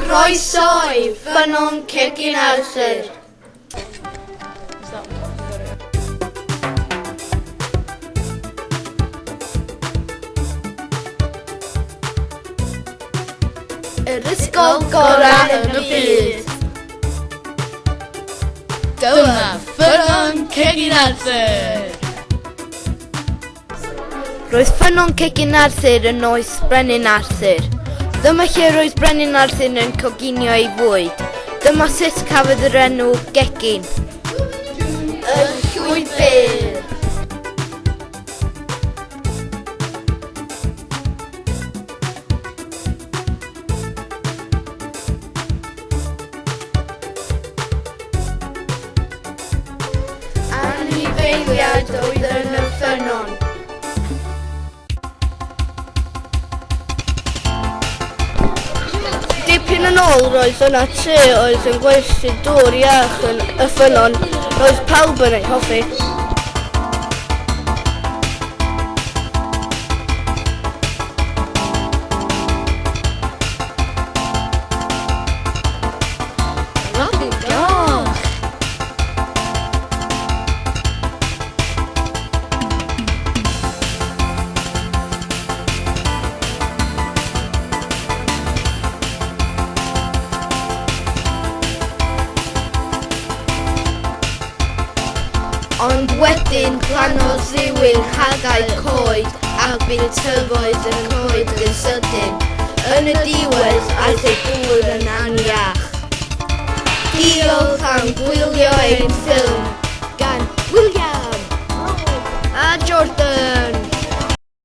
Croeso i Ffynnon Cegin Arthur. Yr ysgol gorau yn y byd. Dyma Ffynnon Cegin Arthur! Roedd ffynnon Cegin Arthur yn oes Brenin Arthur. Dyma lle roedd Brenin Arthur yn coginio ei fwyd. Dyma sut cafodd yr enw Gegin. Y llwybr! Anifeiliaid oedd yn y ffynnon. Dipyn yn ôl roedd yna tŷ oedd yn gwerthu dŵr iach yn y ffynnon. Roedd pawb yn ei hoffi. Ond wedyn plannodd rhywun hadau coed a bydd tyfoedd y coed yn sydyn. Yn y diwedd, aeth y dŵr yn aniach. Diolch am gwylio ein ffilm gan William a Jordan.